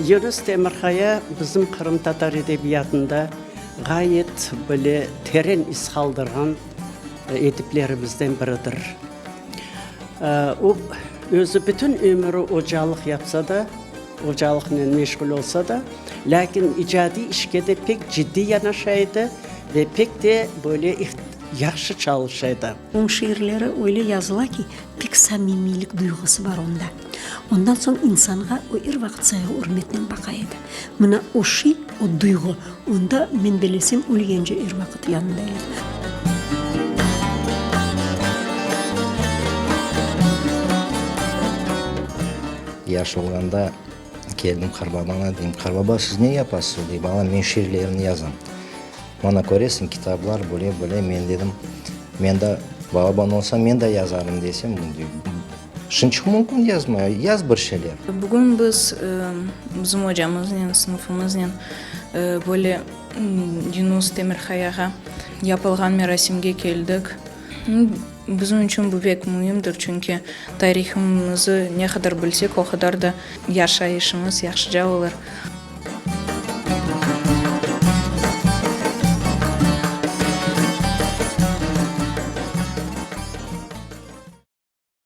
Yunus Temirqaya bizim qırımtatar edebiyatında ğayet böyle teren iz qaldırğan ediplerimizden biridir. O, özü bütün ömüri ocalıq yapsa da, ocalıqnen meşğul olsa da, lâkin icadiy işke de pek ciddiy yanaşa edi ve pek de böyle yahşı çalışa edi. Onıñ şiirleri öyle yazıla ki, pek samimiylik duyğusı bar onda. Ondan soñ insanğa o er vaqıt sayğı-ürmetnen baqa edi. Mına o şey, o duyğu onda, men belesem, ölgence er vaqıt yanında edi. Yaş olğanda keldim qarbabama, deyim, Qarbaba, siz ne yapasız? Dey, balam, men şiirlerimni yazam. Mana, köresiñ, kitaplar, böyle, böyle. Men dedim, men de balaban olsam, men de yazarım, desem, Şınçıq mümkün yazmaya, yaz bir şeyler. Bugün biz bizim ocamıznen, sınıfımıznen böyle Yunus Temirqayağa yapılğan merasimge keldik. Bizim içün bu pek müimdir, çünki tarihımızı ne qadar bilsek, o qadar da yaşayışımız yahşıca olur.